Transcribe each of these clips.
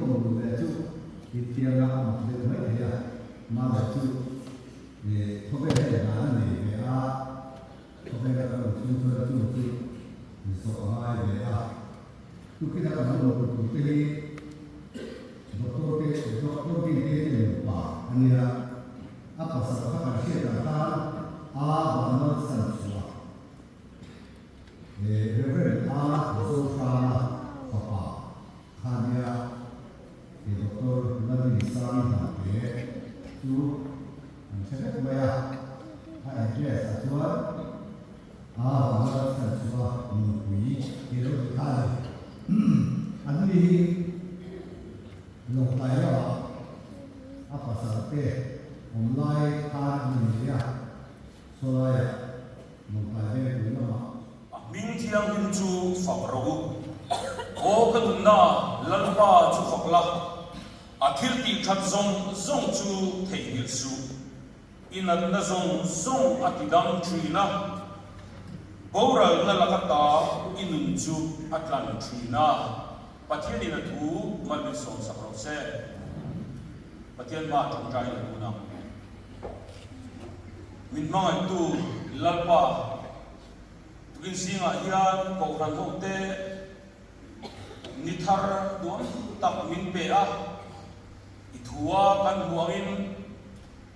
ka hmu duh leh chu intianga a mak deuh mai thei a, mother chu khawvel hian dan a nei ve a, khawvela kan awm chhung chuan chung chu zawh a ngai ve a. Tukina kan lo hmu tur te hi Doctor te Doctor Dinte te nupa a nia, a pasal kha kan hriat ang khan A Vanlalsan chhuah. Rev. A Zohrana fapa Khania he Doctor Lalrinsang Hnamte chu an hre vek mai a, a address ah chuan A Vanlalthanchhuah nupui tih lo ti kha a ni. An ni hi Lawngtlai lamah a pasal te awm lai khan an innei a. Sawlaiah Lawngtlai Vengpui lamah. A hming thianghlim chu fak rawh u. Aw ka nunna Lalpa chu fak la, a thil tih that zawng zawng chu theihnghilh suh. I natna zawng zawng a ti dam thin a, boralna laka ta i nun chu a tlan thin a. Pathianin a thu mal min sawmsak rawh se. Pathian hmaah tawngtai leh hun ang. Min hmangaihtu Lalpa, tukin zingah hian Kohhran hote ni thar duam tak min pe a, i thua kan hmu angin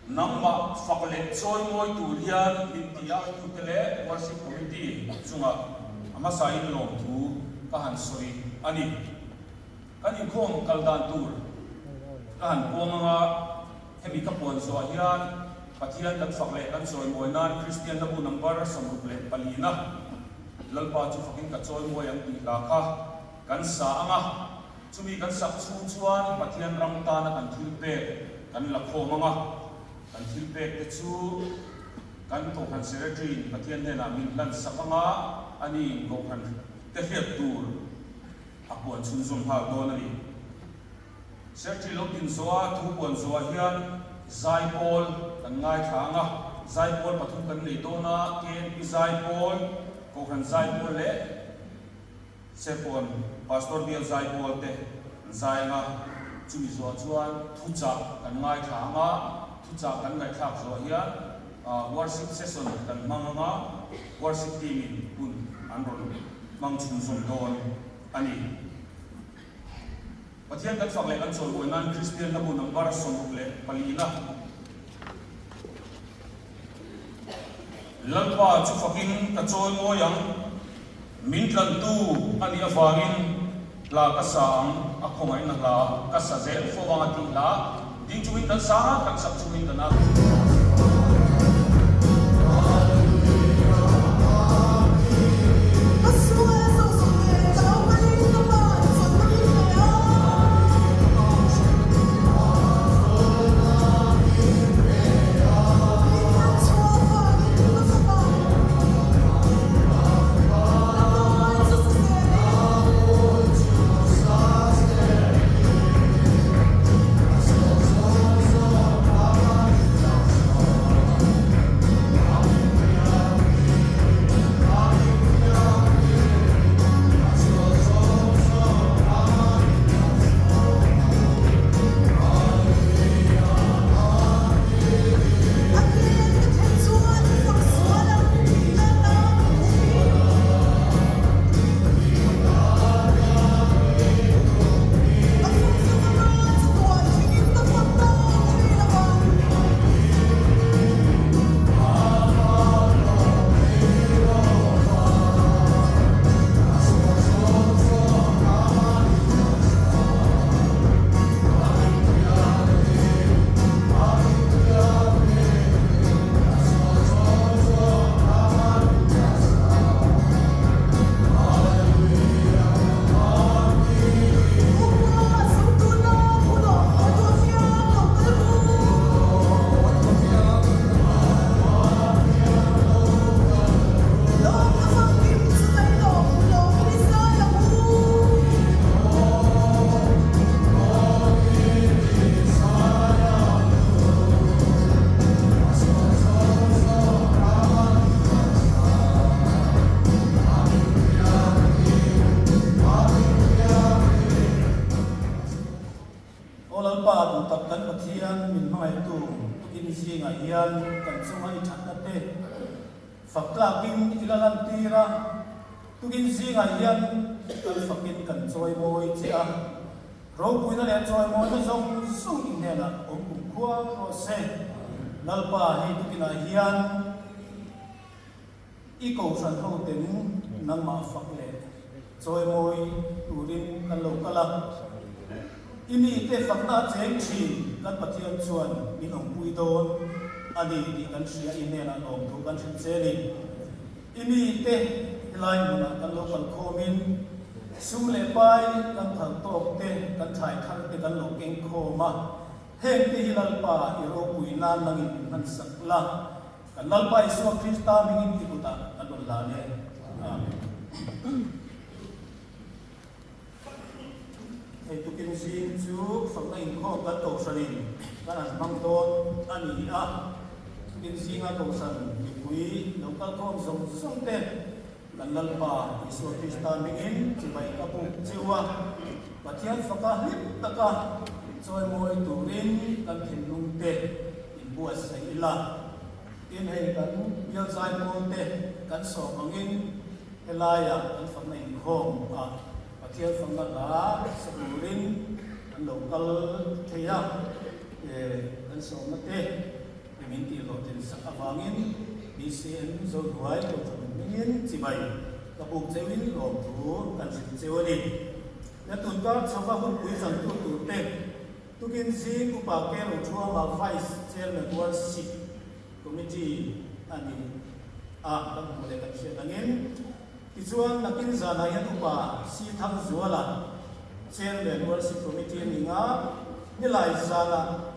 nangmah fak leh chawi mawi tur hian min ti a. Tute leh Worship Committee chungah a hmasain lawmthu ka han sawi a ni. Kan inkhawm kal dan tur ka han puang anga hemi ka puan zawh hian Pathian kan fak leh kan chawimawi nan Kristian Labu number 64 na Lalpa chu fakin ka chawimawi ang tih hla kha kan sa anga chumi kan sak chhung chuan Pathian ram tana kan thil pek kan la khawm anga kan thil pek te chu kan Kohhran Secretary in Pathian hnenah min hlan sak anga ani in Kohhran te hriat tur A puan chhunzawm nghal dawn a ni. Secretary lo din zawha thu puan zawhah hian zaipawl kan ngaithla ang a, zaipawl pathum kan nei dawn a, KNP zaipawl, Kohhran zaipawl leh Serkawn Pastor Bial zaipawl te an zai ang a, chumi zawhah chuan thuchah kan ngaithla ang a, thuchah kan ngaihthlak zawhah hian worship session kan hmang ang a, worship team in hun an rawn hmang chhunzawm dawn a ni. Pathian kan fak leh kan chawimawi nan Kristian hlabu number 64 na Lalpa chu fakin ka chawimawi ang, min tlantu a nih avangin hla ka sa ang, a khawngaihna hla ka sa zel fo ang a tih hla ding chungin kan sa a, kan sak chungin kan a. hian kan chunga i thatna te fak tlakin i la lantir a, tukin zingah hian kan fakin kan chawimawi che a, ropuina leh chawimawina zawng zawng i hnenah awm kum khua rawh se. Lalpa, hei tukinah hian i kohhran ho ten nangmah fak leh chawimawi turin kan lo kal a. I mite fakna a cheng thin kan Pathian chuan min awmpui dawn a ni tih kan hria i hnenah lawmthu kan hrilh che ni. I mite helai hmunah kan lo kal khawmin sum leh pai kan phal tawk te kan thlai thar te kan lo keng khawm a, heng te hi Lalpa i ropui nan langin min hmansak la. Kan Lalpa Isua Krista hmingin i kutah kan rawn lan e. Amen. Hei tukin zing chu fakna inkhawm kan kohhranin kan han hmang dawn a ni a. Tukin zinga kohhran mipui lo kalkhawm zawng zawng te kan Lalpa Isua Krista hmingin chibai ka buk cheu a. Pathian faka hlim taka chawimawi turin kan thinlung te inbuatsaih ila. Tin hei kan bial zaipawl te kan sawm angin Helaia kan fakna inkhawm a Pathian fakna hla sa turin an lo kal thei a, kan sawmna te min tih hlawhtlin sak avangin BCM Zohnuai Kohhran hmingin chibai ka buk cheuhin lawmthu kan hrilh cheu a ni. Na tunkar chhova hunpui changtu turte tukin zing Upa Ke Rothuama Vice Chairman Worship Committee a ni a, kan hmuh leh kan hriat angin. Tichuan, nakin zanah hian Upa Si Thangzuala, Chairman Worship Committee a ni nga, nilai zanah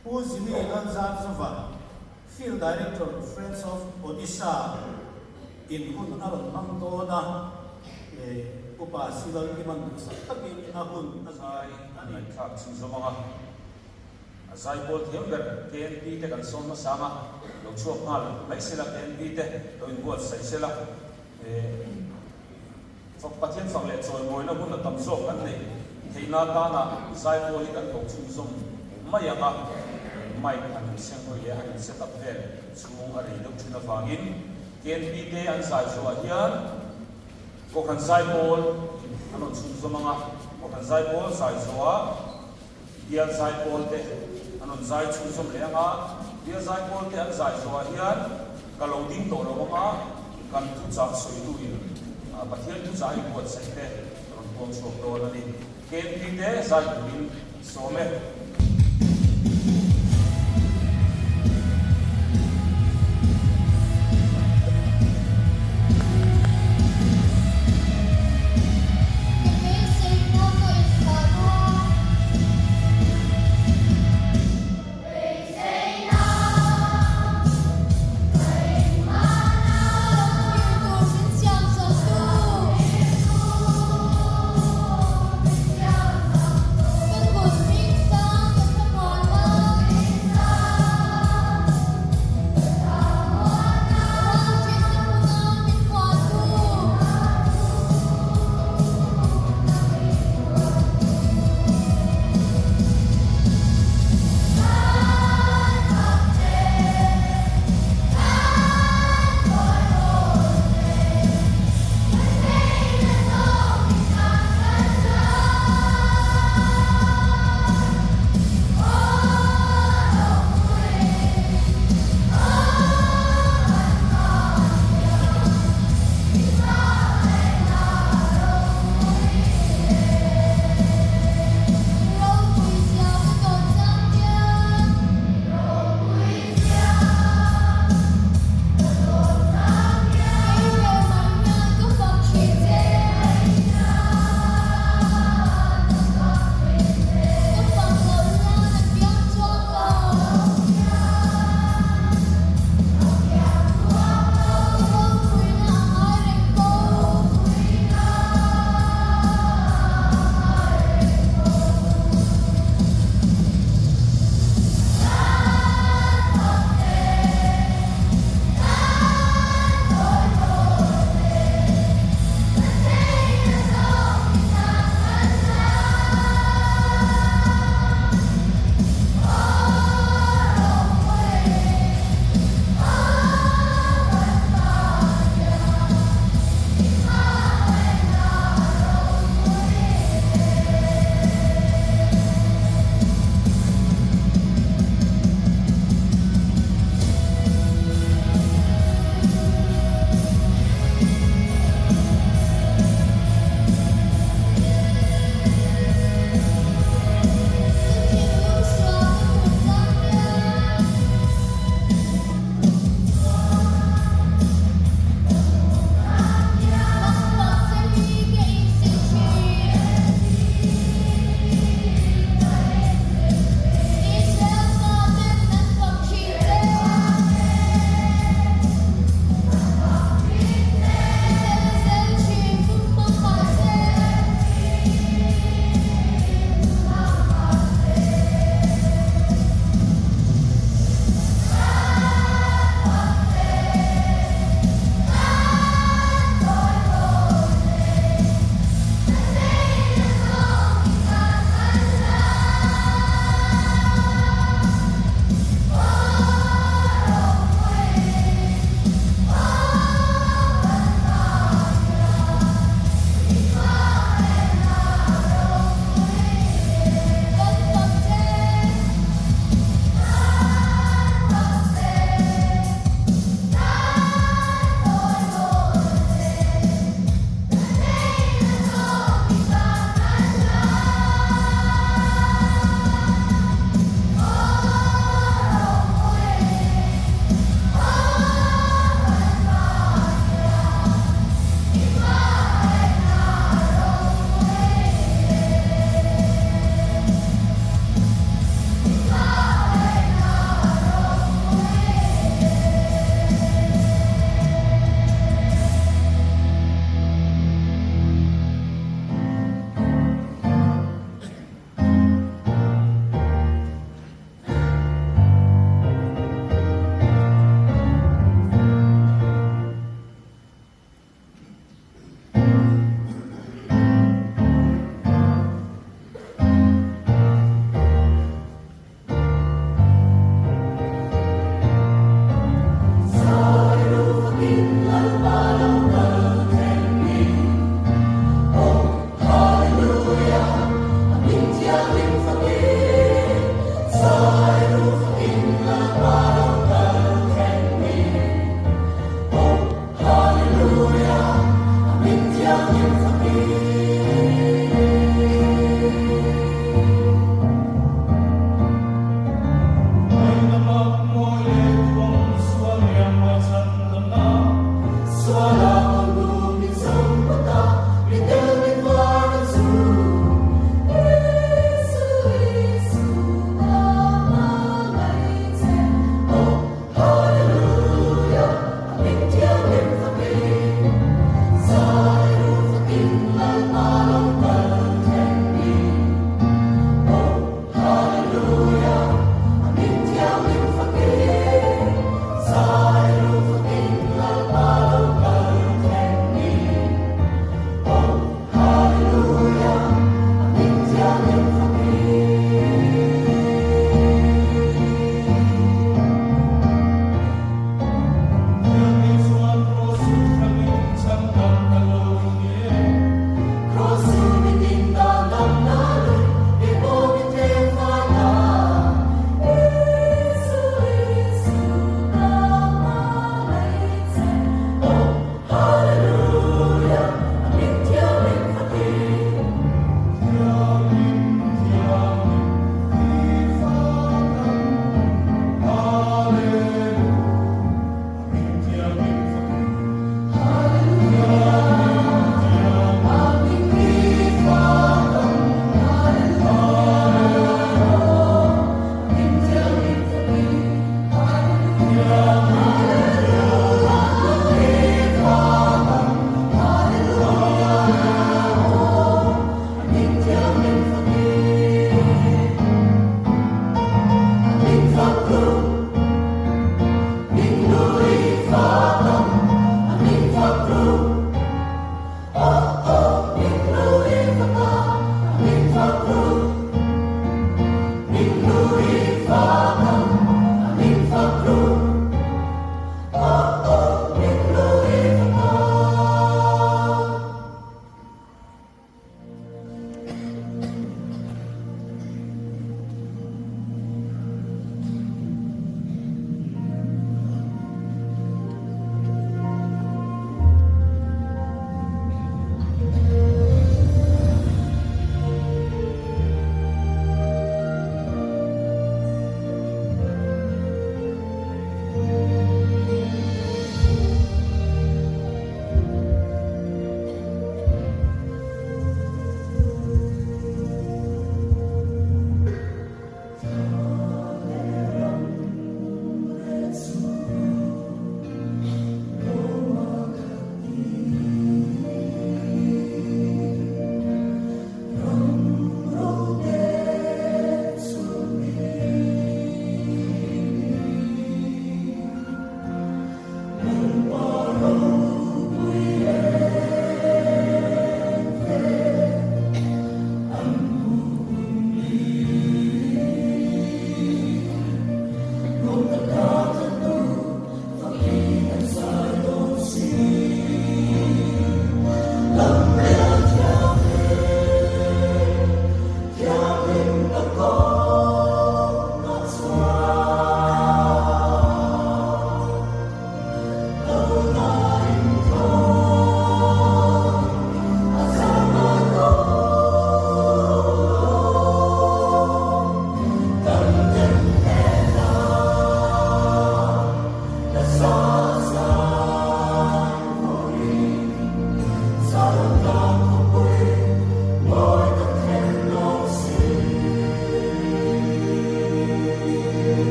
Pu Jimmy Lalzarchova, Field Director Friends of Odisha in hun a rawn hmang dawn a, Upa Si Lalkiman duhsak takin a hun a zai a ni. Ngaihthlak chhunzawm anga. A zaipawl thiam ber KNP te kan sawm hmasa ang a, lo chhuak nghal mai sela KNP te lo inbuatsaih sela, fak Pathian fak leh chawimawina hun a tam zawk kan neih theihna atana zaipawl hi kan ko chhunzawm mai ang a, mic han inseng hawi leh han in set up vel chhung a rei deuh thin avangin KNP te an zai zawhah hian Kohhran zaipawl an rawn chhunzawm ang a, Kohhran zaipawl zai zawhah Bial zaipawl te an rawn zai chhunzawm leh ang a, bial zaipawl te an zai zawhah hian ka lo ding tawh lo ang a, kan thuchah sawitu in Pathian thuchah a inbuatsaih te rawn puang chhuak dawn a ni. KMP te zai turin sawm e. Ka beiseina ka inthahna. Beiseina ka inthahna. Lo kir tur min siam sak tu. Ka kut hming sang.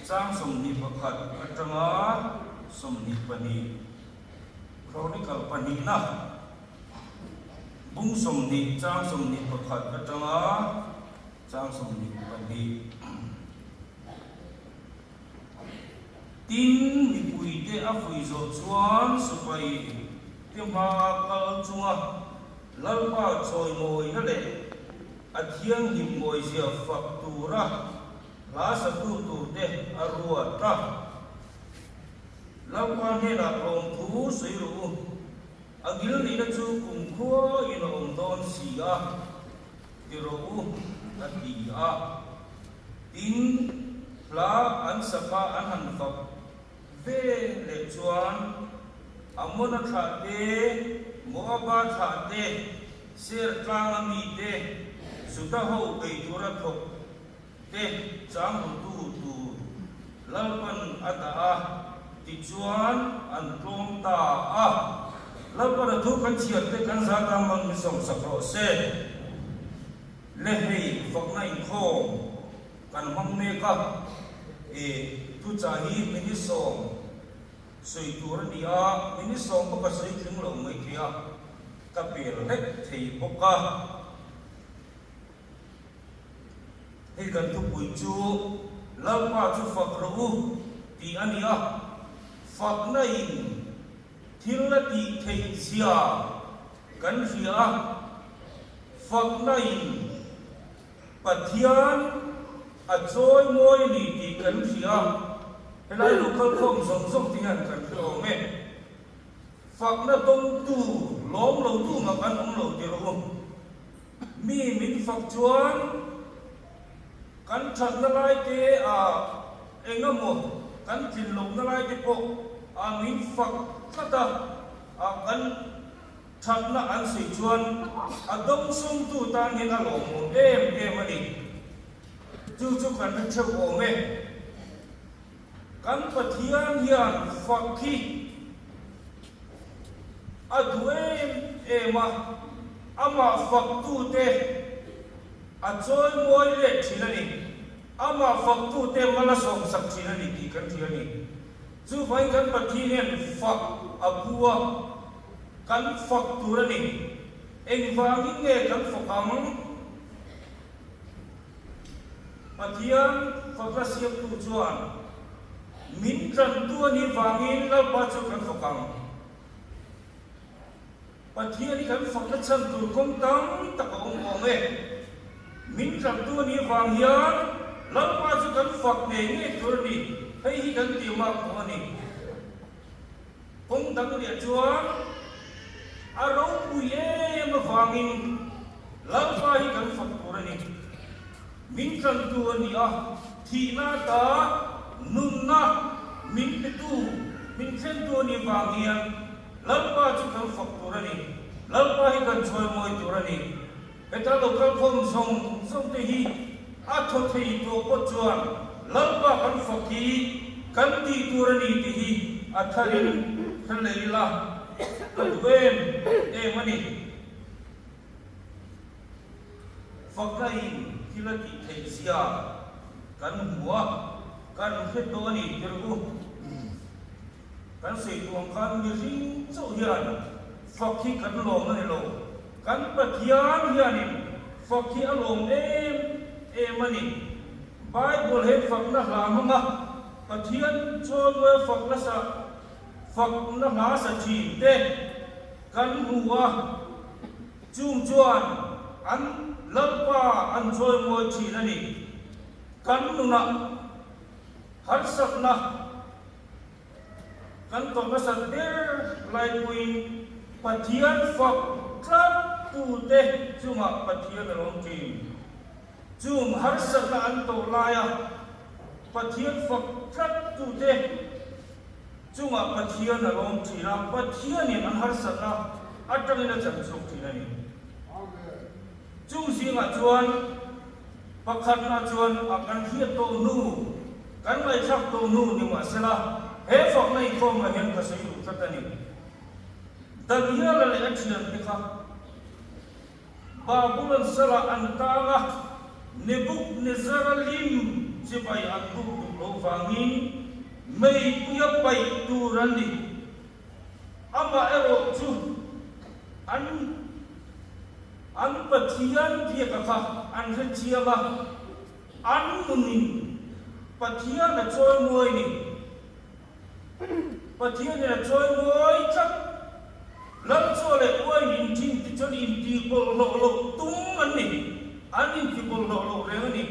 Chang 21 atanga 22. Chronicle pahnihna bung 20 chang 21 atanga chang 22. Tin, mipuite a vui zawh chuan sipai te hmaa kal chunga Lalpa chawimawina leh a thianghlim mawizia fak tura hla satu turte a ruat a. Lalpa hnenah lawmthu sawi rawh u, a ngil nihna chu kumkhua in a awm dawn si a, ti rawh u, a ti a. Tin, hla an saka an han fak ve leh chuan Amona thlah te, Moaba thlah te, Ser tlanga mi te, Juda ho bei tura thawk te chang rutu tur Lalpan a dah a, tichuan an tlawm ta a. Lalpan a thu kan chhiar te kan za ta man min sawmsak rawh se. Le hei fakna inkhawm kan hmang mek a, e thuchah hi minute sawm sawi tur a ni a, minute sawm pawh ka sawi tling lo mai thei a, ka pel hlek thei bawk a. Hei kan thupui chu Lalpa chu fak rawh u tih a ni a, fakna in thil a tih theih zia kan hria a, fakna in Pathian a chawi mawi a ni tih kan hria a, helai lo kalkhawm zawng zawng te hian kan hre awm e. Fakna dawngtu lawm lo tu mah kan awm lo ti rawh u. Mi min fak chuan kan thatna lai te ah eng emaw kan tlin lohna lai te pawh ah min fak tlat a, ah kan thatna an sawi chuan a dawngsawngtu tan hian a lawmawm em em a ni. Chu chu kan hre theuh awm e. Kan Pathian hian fak hi a duh em em a, amah faktute a chawimawi let thin a ni. Amah faktute mal a sawmsak thin a ni tih kan hria a ni. Chuvangin kan Pathian hian fak a phu a, kan fak tur a ni. Engvangin nge kan fak ang? Pathian fakna siamtu chuan min tantu a nih vangin Lalpa chu kan fak ang. Pathian hi kan fakna chhan tur kawng tam tak a awm awm e. Min tantu a nih vang hian Lalpa chu kan fak ngei ngei tur a ni. Hei hi kan tih mak pawh a ni. Kawng dang leh chuan a ropui em avangin Lalpa hi kan fak tur a ni. Min tlantu a ni a, thihna ata nunna min petu, min thlentu a nih vang hian Lalpa chu kan fak tur a ni. Lalpa hi kan chawimawi tur a ni. Heta lo kalkhawm zawng zawng te hi a thaw thei tawh pawh chuan Lalpa kan fak hi kan tih tur a ni tih hi a tharin hre leh ila ka duh em em a ni. Fakna in thil a tih theih zia kan hmu a, kan hre tawh a ni tirh u. Kan sawi tuang khan mihring chauh hian fak hi kan lawm a ni lo. Kan Pathian hianin fak hi a lawm em em a ni. Bible he fakna hla hmanga Pathian chawngawi fakna sa fakna hla sa thin te kan hmu a, chung chuan an Lalpa an chawimawi thin a ni. Kan nunah harsatna. Kan tawh hmasat ber laipuiin Pathian fak tlat tute chungah Pathian a lawm thin. Chung harsatna an tawh laia Pathian fak tlat tute chungah Pathian a lawm thin a, Pathianin an harsatna atangin a chan chhuak thin a ni. Chung zingah chuan pakhatna chuan a kan hriat tawh hnu, kan ngaihthlak tawh hnu ni mahsela, he fakna inkhawmah hian ka sawi duh tlat a ni. Daniela leh a thiante kha Babulon salah an tang a, Nebukadnezara lim chibai an buk duh lo. loh vangin meipuia paih tur an ni. Amaherawhchu an an Pathian biaka kha an hrethiam a, an nunin Pathian a chawimawi ni. Pathianin a chawimawi tlat. Lal chaw leh uain in thin ti chuan intihpawlhhlawh loh tum an ni. An intihpawlhhlawh loh reng a ni.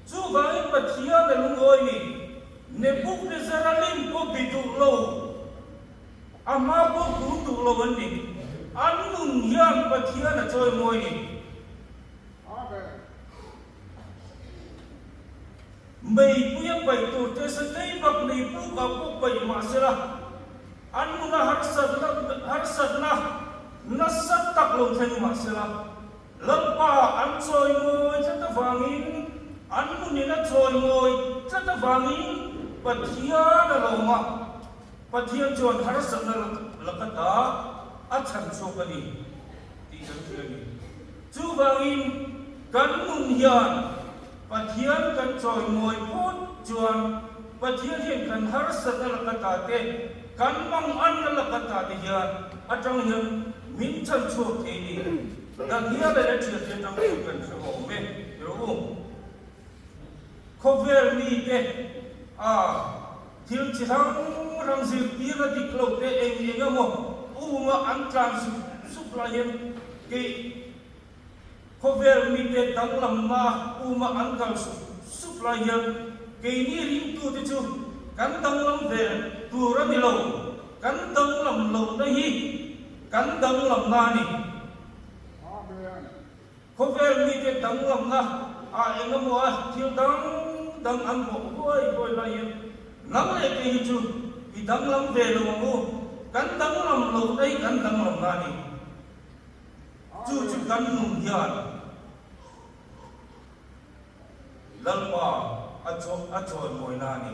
Chuvangin Pathian a lungawi ni. Nebukadnezara lim pawh bi duh lo, a hma pawh kun duh lo an ni. An nun hian Pathian a chawimawi ni. Meipui a paih tur te sakei bak nei pukah pawh paih mah sela, an nuna harsatna harsatna nasa tak lo thleng mah sela, Lalpa an chawimawi tlat avangin, an nunin a chawimawi tlat avangin Pathian a lawm a, Pathian chuan harsatna laka ta a chhan chhuak a ni tih kan hria a ni. Chuvangin kan nun hian Pathian kan chawimawi phawt chuan Pathian hian kan harsatna laka ta te, kan manganna laka ta te hian atang hian min chhan chhuak thei ni. Daniel leh thiante atang chuan kan hre awm e, ti rawh u. Khawvel mite a thil chi hrang hrang zirtir a dik lo te eng eng emaw uma an tlan sup sup lai hian kei khawvel mite danglamna uma an kal sup sup lai hian keini ringtute chu kan danglam ve tur a ni lo, kan danglam lohna hi kan danglamna a ni. Khawvel mite danglamna ah eng emaw a thil dang dang an bawh huai huai laiin nang leh kei hi chu i danglam ve lo ang u, kan danglam lo daih kan danglam na a ni. Chu chu kan nun hian Lalpa a a chawimawi na a ni.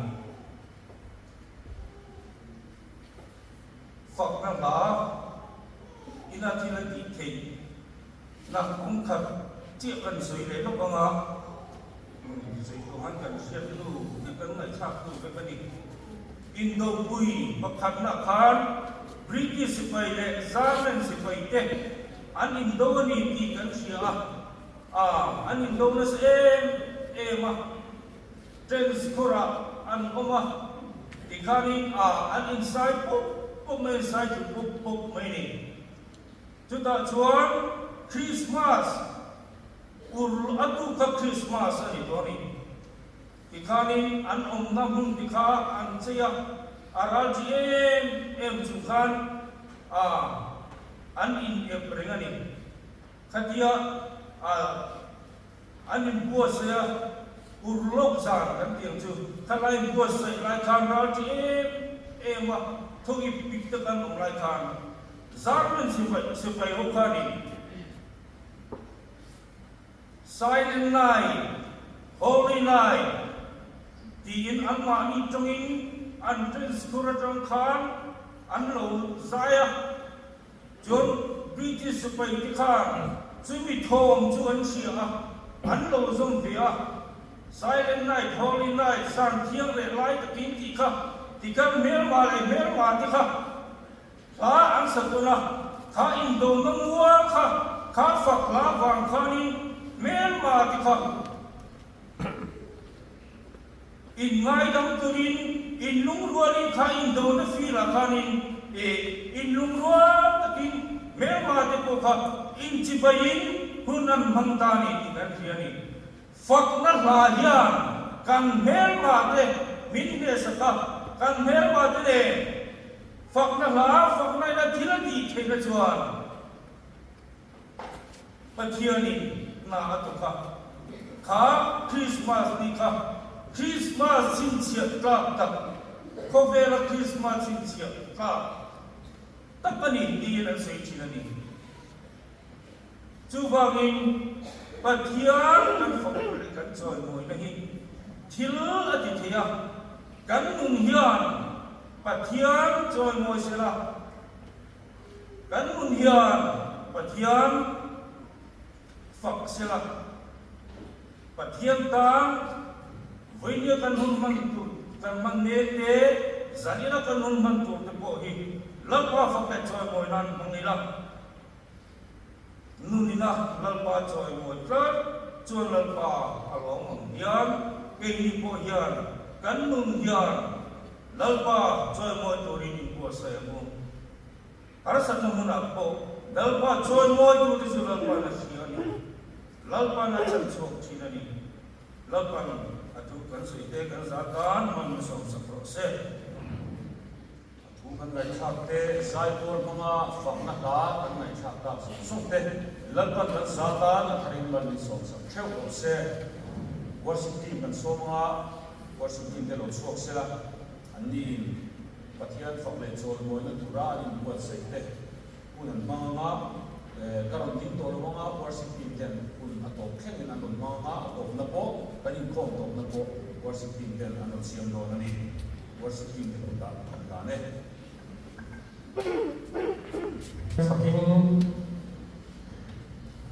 Fakna hla ina thil a tih theih na kum khat chiah kan sawi leh lawk ang a, sawi tawh han kan hriat hnu vek kan ngaihthlak hnu vek a ni. Indopui pakhatna khan British sipai leh German sipai te an indo a ni tih kan hria a, a an indo nasa em em a. Trench khawrah an awm a, tikhanin a an insai pawp pawp mai, an sai thlu pawp pawp mai a ni. Chutah chuan Krismas ur a tu kha Krismas a ni tawh a ni. Tikhanin an awmna hmun ti kha an chei a, a ral chi em em chung khan a an inep reng a ni. Khatia a. An inbuatsaih a, urlawk zan kan tih ang chu. Khalai inbuatsaih lai khan ral ṭi em em a, tho ip pik tak an awm lai khan Zarmin sipai sipai ho khanin Silent Night, Holy Night tiin anmahni tawngin an trench khur aṭang khan an lo zai a. Chuan British sipai te khan chumi thawm chu an hria a, an lo zawm ve a. Silent Night, Holy Night, zan thiang leh lai takin tih kha tikhan hmelma leh hmelma te kha hla an sa tawn a, kha indona mual kha kha fak hla vang khanin hmelma te kha In ngaidam turin in lungrualin kha indona filah khanin e in lungrual takin hmelma te pawh kha inchibaiin hun an hmang ta a ni tih kan hria a ni. Fakna hla hian kan hmelma te min hnesak a, kan hmelma te nen fakna hla fakna ina thil a tih theihna chuan Pathianin hna a thawk a, kha Krismas ni kha Krismas chhinchhiah tlak tak, khawvela Krismas chhinchhiah tlak tak a ni tiin an sawi thin a ni. Chuvangin Pathian kan fak leh kan chawimawina hi thil a ti thei a, kan nun hian Pathian chawimawi sela, Kan nun hian Pathian fak sela, Pathian tan vawinia kan hun hman tur. kan hman mek te, zanina kan hun hman tur te pawh hi Lalpa fak leh chawimawi nan hmang ila. Nunina Lalpa chawimawi tlat chuan Lalpa a lawm ang hian keini pawh hian kan nun hian Lalpa chawimawi turin inbuatsaih ang u. Harsatna hmunah pawh Lalpa chawimawi tute chu Lalpa'n a hria a ni. Lalpa'n a chan chhuak thin a ni. Lalpa'n a thu kan sawi te kan za tan man sawmsak rawh se. A thu kan ngaihthlak te, zaipawl hmanga fakna hla kan ngaihthlak tak zawng zawng te Lalpa'n kan za tan a tharin mal min sawmsak theuh rawh se. Worship team kan sawm anga worship team te lo chhuak sela an niin Pathian fak leh chawlmawina tura an inbuatsaih te hun an hmang anga, ka rawn ding tawh lo anga worship team ten hun a tawp thlengin an rawn hmang anga, a tawpna pawh kan inkhawm tawpna pawh worship team ten an rawn siam dawn a ni. Worship team te kutah kan hlan e. Fakin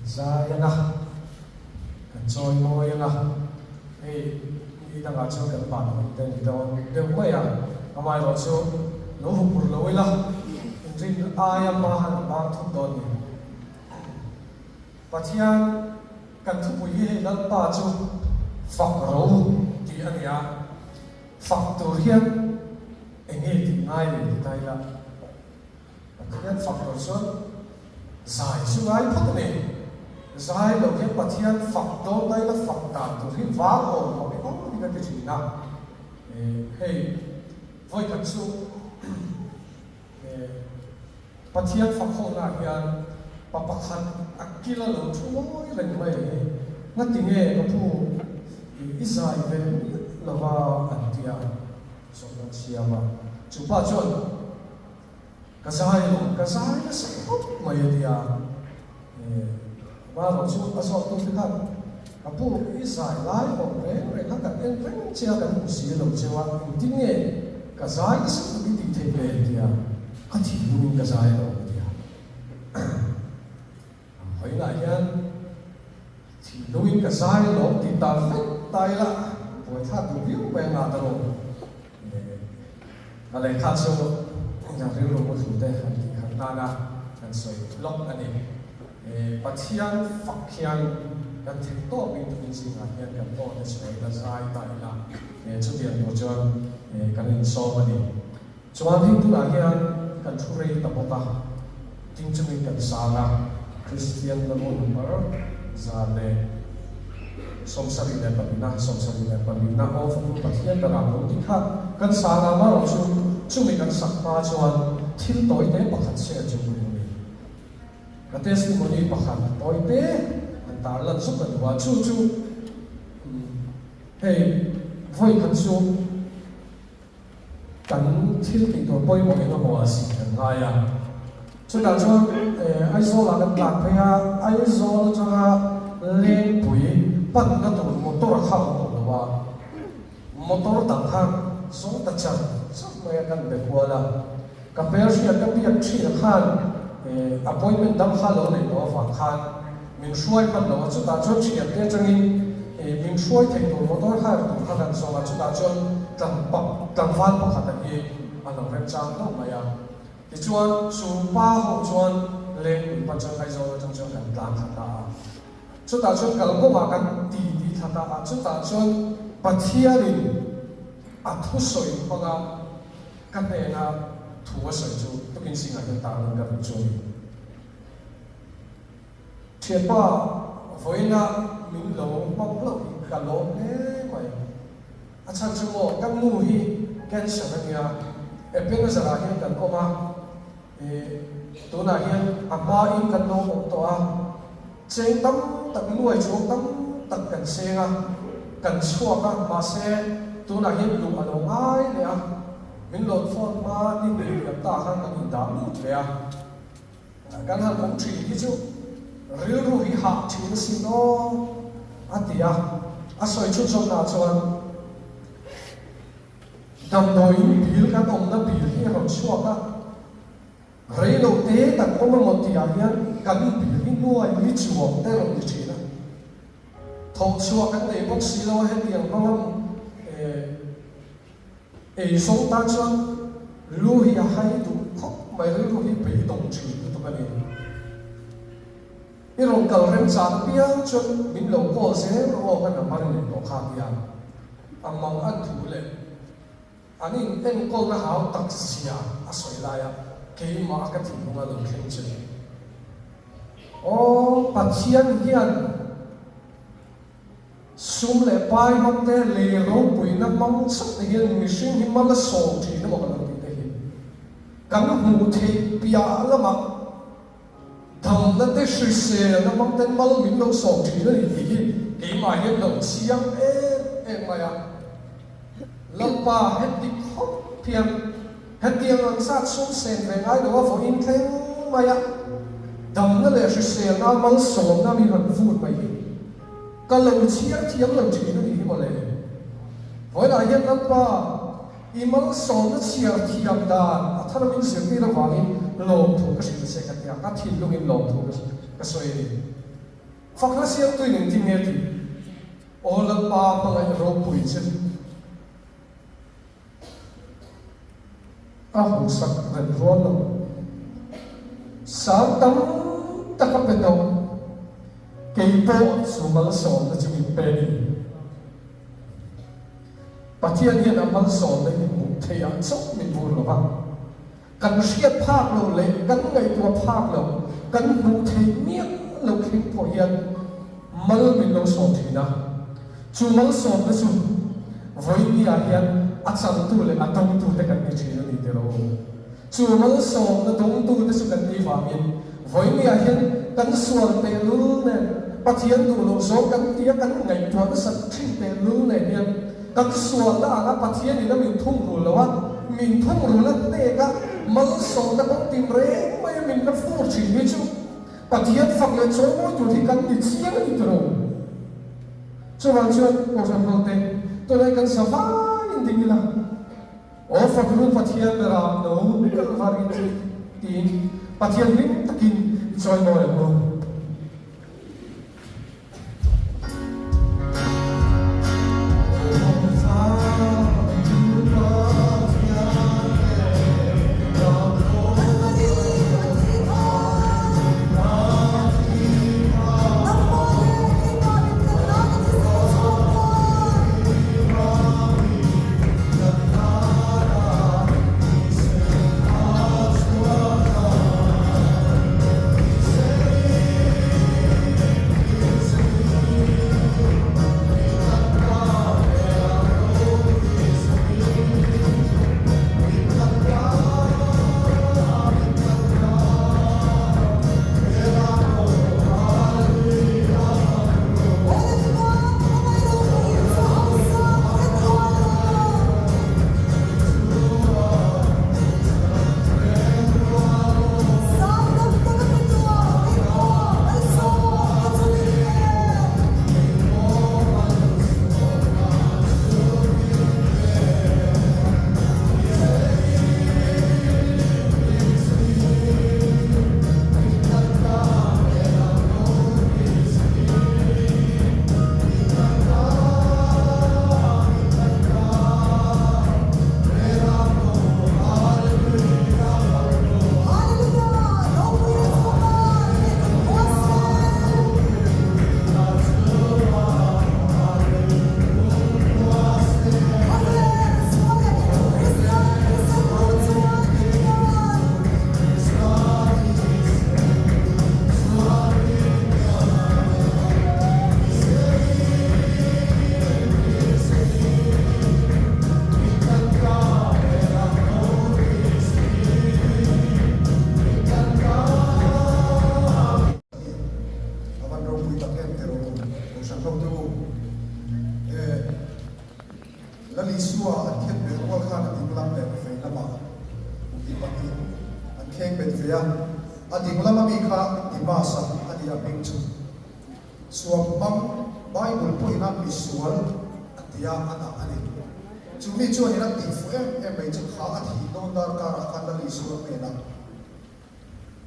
zai anga, kan chawi mawi anga, hei ni dangah chuan kan ban hun te ni dawn deuh mai a, amaherawh chu lo hupur lo ila inrin aia hma han bang thut dawn ni. Pathian kan thupui hi hei Lalpa chu fak ro tih a ni a, fak tur hian enge tih ngai leh ti ta ila. Pathian fak tur chuan zai chu ngai phawt a ni. Zai lo hian Pathian fak dawn daih la fak dan tur hi vang awm awm emaw hi ka ti thin a. Hei vawikhat chu Pathian fak hawhnaah hian pa pakhat a kil a lo thu mawi reng mai a hi. Ngati nge ka pu i zai ve miah lova an ti a. Zawhna siam a, chu pa chuan, Ka zai lo, ka zai nasa khawp mai a ti a. Amaherawh chu a zawhtu te khan, Ka pu, i zai lai awm reng reng kha kan en reng che a, kan hmu si lo cheu a, engtin nge ka zai nasa tuk i tih theih le? a ti a. Ka thinlungin ka zai lo a ti a. Vawiinah hian thinlungin ka zai lawm tih ta vek ta ila buaithlak duh viau mai a ngah ta lo. Ka lehkha chu engah rilru mu thu te han tih khat nana kan sawi lawk a ni. Pathian fak hian kan theih tawpin tukin zingah hian kan aw te chhuah ila zai ta ila chutiang tur chuan kan insawm a ni. Chuan hei tunah hian kan thu rei ta bawk a, ding chungin kan sang a, Kristian lamawh number 174, 74 aw fanu Pathian berah lo ti kha kan sang a, amaherawh chu chumi kan sak hma chuan thil tawi te pakhat share chu ka duh ni. Ka testimony pakhat tawi te han tarlan chu ka duh a, chu chu hei vawikhat chu. Kan thil tih tur pawimawh eng emaw a sin kan ngai a. Chutah chuan Aizawl ah kan tlan phei a, Aizawl atanga Lengpui panna tur motor a kha awm tawh lo a, motor dang kha zawng ta char char mai a kan be kual a. Ka hmelhriat ka biak thin a khan appointment dang kha lo neih tawh avang khan min hruai hman lo a, chutah chuan thiante atangin min hruai thei tur motor hire tur kha kan zawng a, chutah chuan tlangval pakhat a hi a lo remchang hlauh mai a. Tichuan chu pa ho chuan Lengpui pan chuan Aizawl atang chuan kan tlan thla ta a, chutah chuan kalkawngah kan ti ti thla ta a, chutah chuan Pathianin a thusawi hmanga Ka hnena thu a sawi chu tukin zingah hian tarlan ka duh chu a ni. Thianpa, vawiina min lo hmang hlauh hi ka lawm hle mai. A chhan chu maw, ka nu hi cancer a nia, Ebenezer ah hian kan awm a, ih tunah hian a hmain kan lo awm tawh a, cheng tam tak nuai chuang tam tak kan seng a, kan chhuak a, mahse tunah hian luh a lo ngai leh a, min lo phone hma ni hnih liam ta khan kan indah lut leh a, kan han awm thin hi chu rilru hi hah thin asin aw a ti a, a sawi chhunzawmnaah chuan. Damdawiin bil kan awmna bil hi a rawn chhuak a, rei lo te kan awm emaw tihah hian kan bil hi nuai li chuang te rawn ni thin a. Thawhchhuah kan nei bawk si lo a, hetiang hmanga eh. Ei zawng tan chuan lu hi a hai duh khawp mai, rilru hi beidawng thin lutuk a ni. I rawn kal remchang piang chuan min lo call zel rawh aw ka number i nei tawh kha tia a mang an thu leh an in enkawlna hau tak zia a sawi laia keimah a ka thinlung a lo thleng che. Aw Pathian hian Sum leh pai hmang te, lei ropuina hmang chauh te hian mihring hi mal a sawm thin emaw kan lo tih te hi kan hmuh theih piah lamah damna te, hriselna hmang ten mal min lo sawm thin a ni tih hi keimah hian lo chiang em em mai a. Lalpa heti khawp hian hetiang ang zat sum sen ve ngai lo a vawiin thleng mai a, damna leh hriselna malsawmna mi rawn vut mai hi Ka lo chhiar thiam lo thin a nih hi mawle. Vawilah hian Lalpa, i malsawmna chhiar thiam dan a thar min zirtir avangin lawmthu ka hrilh che ka ti a, ka thinlungin lawmthu ka sawi a ni. Fakhla siamtuin engtin nge tih? Aw Lalpa, hmangaih ropui che. A hmuhsak reng rual lo. Sang tam tak a pe tawh. Kei pawh chu malsawmna chu min pe ni. Pathian hian a malsawmna hi hmuh theih ah chauh min vur lo va. Kan hriat phak lo leh kan ngaihtuah phak lo, kan hmuh theih miah lo thleng pawh hian mal min lo sawm thin a. Chu malsawmna chu vawinia hian a changtu leh a dawngtute kan ni thin a ni tilo. Chu malsawmna dawngtute chu kan nih vangin vawinia hian kan sual tehlul nen, Pathian duh loh zawng kan tia kan ngaihtuah nasat thin tehlul nen hian Kan sualna anga Pathianin a min thungrul lo a, min thungrul a hnek a, malsawmna kawng tin reng mai a min la fur thin hi chu Pathian fak leh chawimawi tur hi kan ni chiang a ni tiro. Chuvang chuan Kohhran Hote, tunah kan sa vaiin ding ila, Aw Fakru Pathian Ram no Kalvari thi tiin Pathian hlim takin i chawimawi ang u. A van ropui tak em teh rawh u, Kohhran hote u. Eh, Lal Isua an khen bet rual khan a ding lam leh vei lamah mi pahnih an kheng bet ve a, a ding lama mi kha Dimas-a a ni a hming chu. Suam hmang Bible pawhin a misual a tia a dah a ni. Chu mi chuanin a tih fuh em em mai chu kha a thih dawn darkarah khan Lal Isua hnenah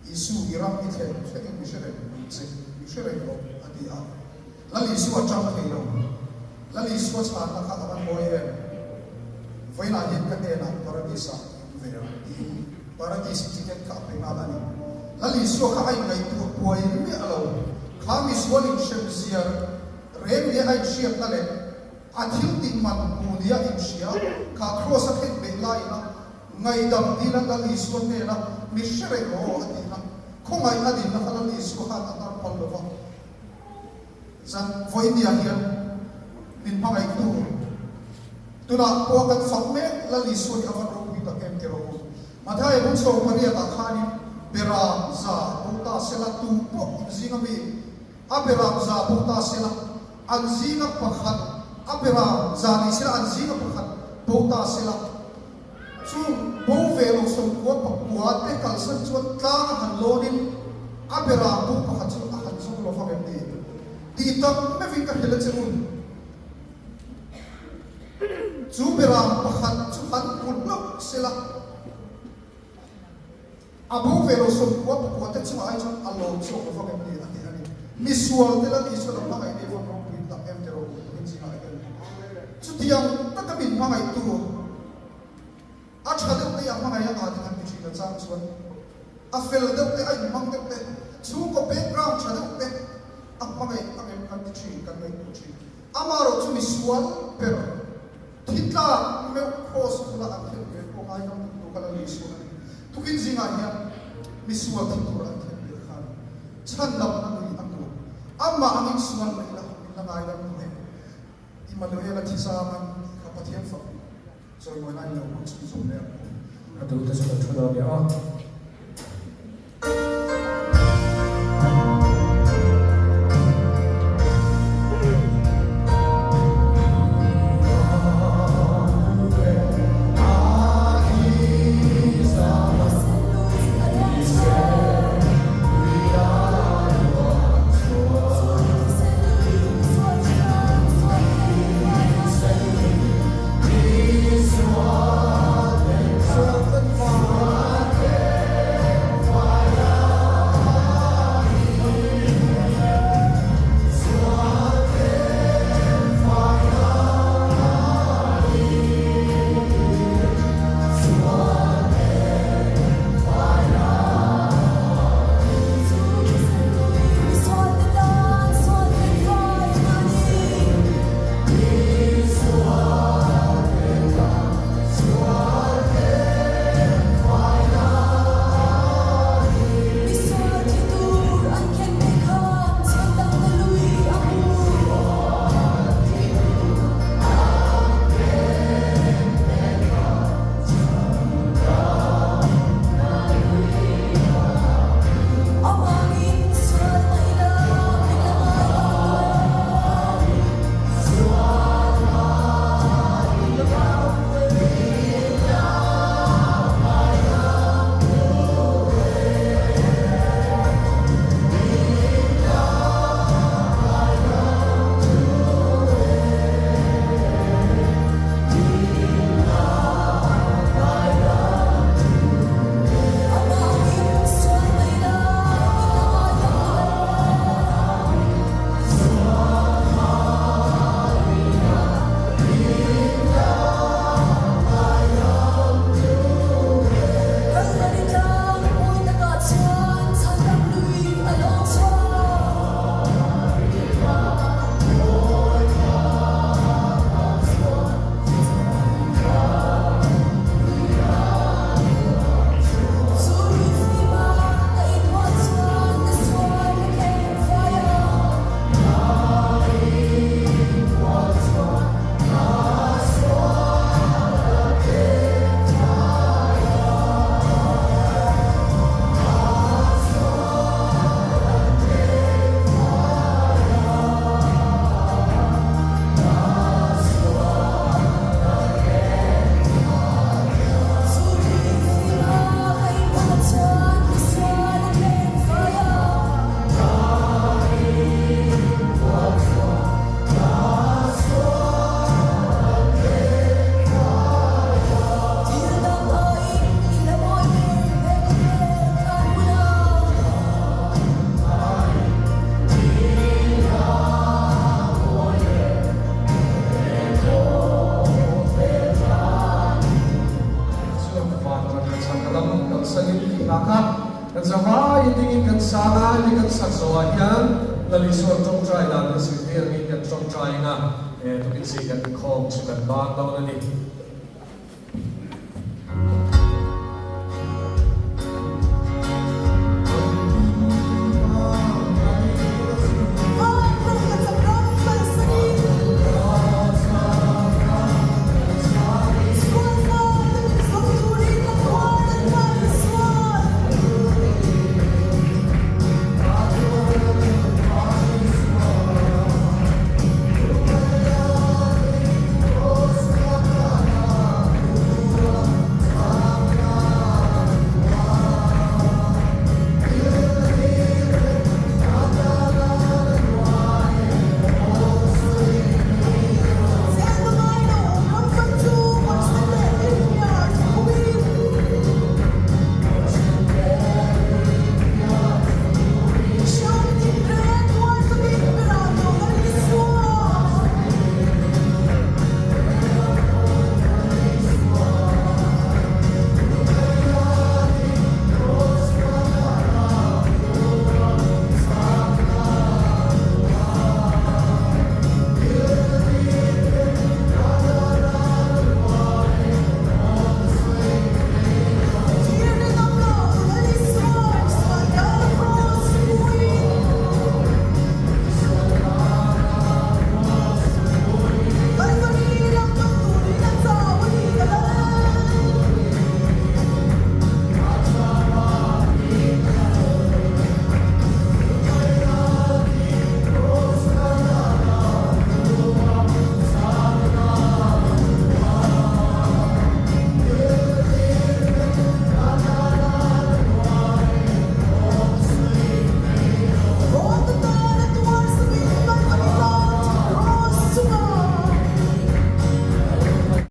Isu i ram i thlen thlengin mi hre reng ang che, mi hre reng rawh a ti a. Lal Isua a chang thei lo. Lal Isua chhanna kha a va mawi em? Vawiinah hian ka hnenah Paradis-ah i awm ve ang tiin Paradis ticket kha a pe nghal a ni. Lal Isua kha a inngaihtuah buai miah lo. Kha misual inhrem zia reng nia a inhriatna leh a thil tih man hmu nia inhria kha Kraws a khen beh laiin a ngaihdam dil a Lal Isua hnena mi hre reng rawh aw a tihna khawngaih a dinna kha Lal Isua khan a hnar phal lo va. Zan vawinia hian min hmangaihtu tunah pawh kan fak mek Lal Isua hi a van ropui tak em ti rawh u. Mathaia bung sawm pariatah khanin Beram za bo ta sela tu pawh inzing ami a beram za bo ta sela an zinga pakhat a beram za ni sela an zinga pakhat bo ta sela Chung bo ve lo sawmkua pakua te kalsan chuan tlang a han lawnin a berah bu pakhat chu a han zawng lo vang em ni? Tih tak meuhin ka hrilh a che un. Chu berah pakhat chu han put hlauh sela, a bo ve lo sawmkua pakua te chungah ai chuan a lawm chhuak lo vang em ni? A ti a ni. Misual te la tih chuan a hmangaih nei vang ropui tak em ti rawh u, tukin zingah hian. Chutiang taka min hmangaihtu a tha deuh te a hmangaih a ngah te kan ti thin a chang chuan a fel deuh te a inhmang deuh te chhungkaw background tha deuh te a hmangaih ang em kan ti thin kan ngaihtuah thin. Amaherawh chu misual ber thi tlak meuh cross bula an khelh ve pawh ngaidam duh tu kha la ni sual a ni. Tukin zingah hian misual thi tur an khelh ve khan chhandamna nui a hmu. Amah angin sual mai la min la ngaidam duh em? Immanuel a thi zam an tih kha Pathian fak chawimawi nan i lo hmang chhunzawm leh ang u. A duh te chu kan thu dawn nia aw. kalsanin tih hla kha kan zavaiin dingin kan sa lai mai kan sak zawhah hian Lal Isua'n tawngtai dan min zirtir angin kan tawngtai anga tukin zing kan inkhawm chu kan ban dawn a ni.